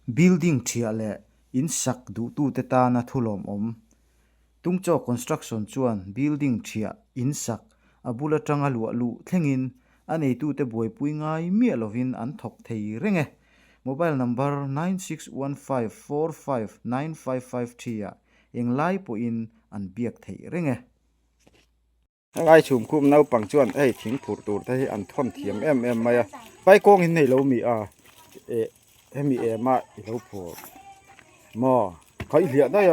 Building thiah leh in sak duhtute tana thulawmawm. Tungchaw Construction chuan building thiah, in sak, a bul atanga luah luh thlengin a neitute buaipui ngai miah lovin an thawk thei reng e. Mobile number 9615459553 ah englai pawhin an biak theih reng e. Helai chhumkhum naupang chuan hei thing phurh tur te hi an thawn thiam em em mai a pai kawng in nei lo mi a eh hemi em a i lo phur maw kha i hliah daih a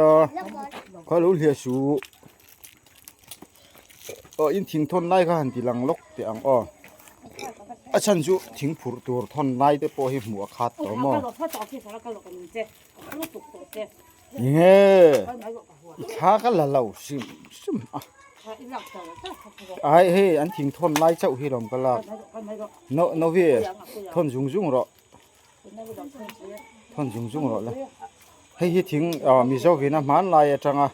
kha lo hliah suh aw in thing thawn lai kha han ti lang lawk teh ang aw a chhan chu thing phurh tur thawn lai te pawh hi hmuh a khat tawh maw. Nge i thla ka la lo hrim hrim a ai hei an thing thawn lai chauh hi lawm ka lak no no hi thawn zung zung rawh thawn zung zung rawh le hei hi thing ah mizo vin a hmanlai atanga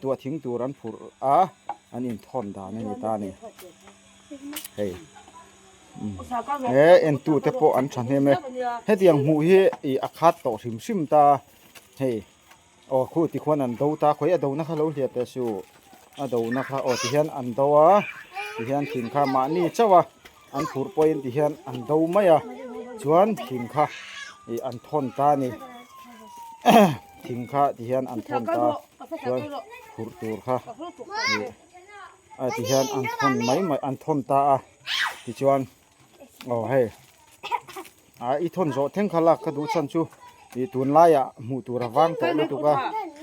tuah thing tur an phurh a an inthawn dan a ni ta a ni hei. He entute pawh an thahnem e. Hetiang hmuh hi ih a khat tawh hrim hrim ta hei aw khu tikhuan an do ta khawi a dona kha lo hliah teh suh a dona kha aw tihian an do a tihian thing kha mahni chauh a an phurh pawhin tihian an do mai a chuan thing kha ih an thawn ta a ni thing kha tihian an thawn ta chuan phurh tur kha ih. a ti hian an thawn mai mai an thawn ta a tichuan aw hei a i thawn zawh thleng kha lak ka duh chhan chu ih tunlaiah hmuh tur a vang tawh lutuk a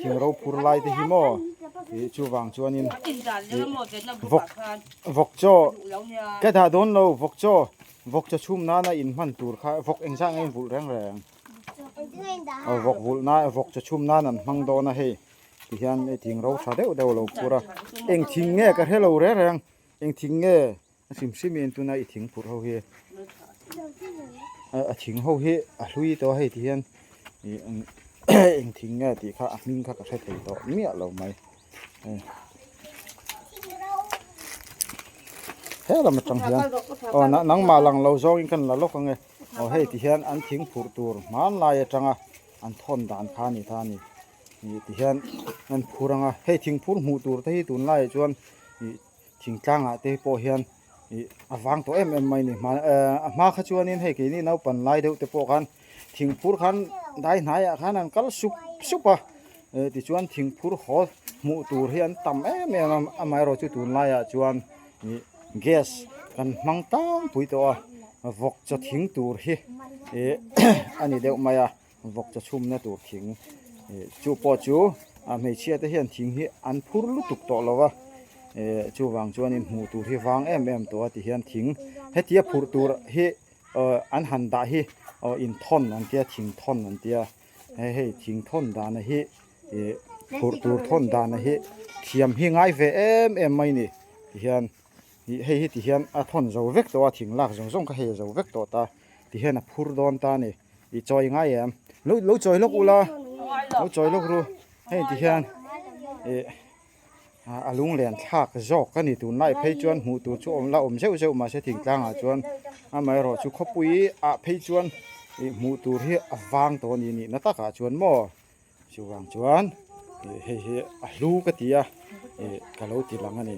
thing ro phur lai te hi maw ih chuvang chuanin ih vawk vawk chaw ka dah dawn lo vawk chaw vawk chaw chhum nana in hman tur kha vawk engzah nge in vulh reng reng aw vawk vulh nan vawk chaw chhum nan an hmang dawn a hei. Tihian hei thing ro tha deuh deuh a lo phur a, eng thing nge ka hre lo reng reng, eng thing nge a hrim hrim in tuna i thing phurh ho hi a thing ho hi a hlui tawh a hei tihian ih eng thing nge tih kha a hming kha ka hre thei tawh miah lo mai he lam atang hian aw nangmah lang lo zawngin kan la lawk ange aw hei tihian an thing phurh tur hmanlai atanga an thawn dan kha a ni ta a ni. Ih ti hian an phur ang a hei thingphur hmuh tur te hi tunlaiah chuan ih thingtlangah te pawh hian ih a vang tawh em em mai a ni hma ehh a hma kha chuanin hei keini naupan lai deuh te pawh khan thingphur khan dai hnaiah khan an kal sup sup a eh tichuan thingphur haw hmuh tur hi an tam em em a amaherawhchu chu tunlaiah chuan ih gas kan hmang tlangpui tawh a vawk chaw thing tur hi ih a ni deuh mai a. Vawk chaw chhumna tur thing ih chu pawh chu a hmeichhia te hian thing hi an phur lutuk tawh lo va eh chuvang chuanin hmuh tur hi vang em em tawh a ti hian thing hetia phurh tur hi aw an han dah hi aw inthawn an tia thing thawn an tia hei hei thing thawn dana hi ih phurh tur thawn dana hi thiam hi ngai ve em em mai a ni ti hian ih hei hi ti hian a thawn zo vek tawh a thing lak zawng zawng kha hei a zo vek tawh ta ti hian a phur dawn ta a ni. I chawi ngai em? Lo lo chawi lawk ula, lo chawi lawk ru. Hei ti hian ih a lunglen thlak zawk a ni tunlai phei chuan hmuh tur chu awm la awm zeuh zeuh mahse thingtlangah chuan amaherawh chu khawpui ah phei chuan ih hmuh tur hi a vang tawh a ni nihna takah chuan maw chuvang chuan ih hei hi a hlu ka ti a ih ka lo ti lang a ni.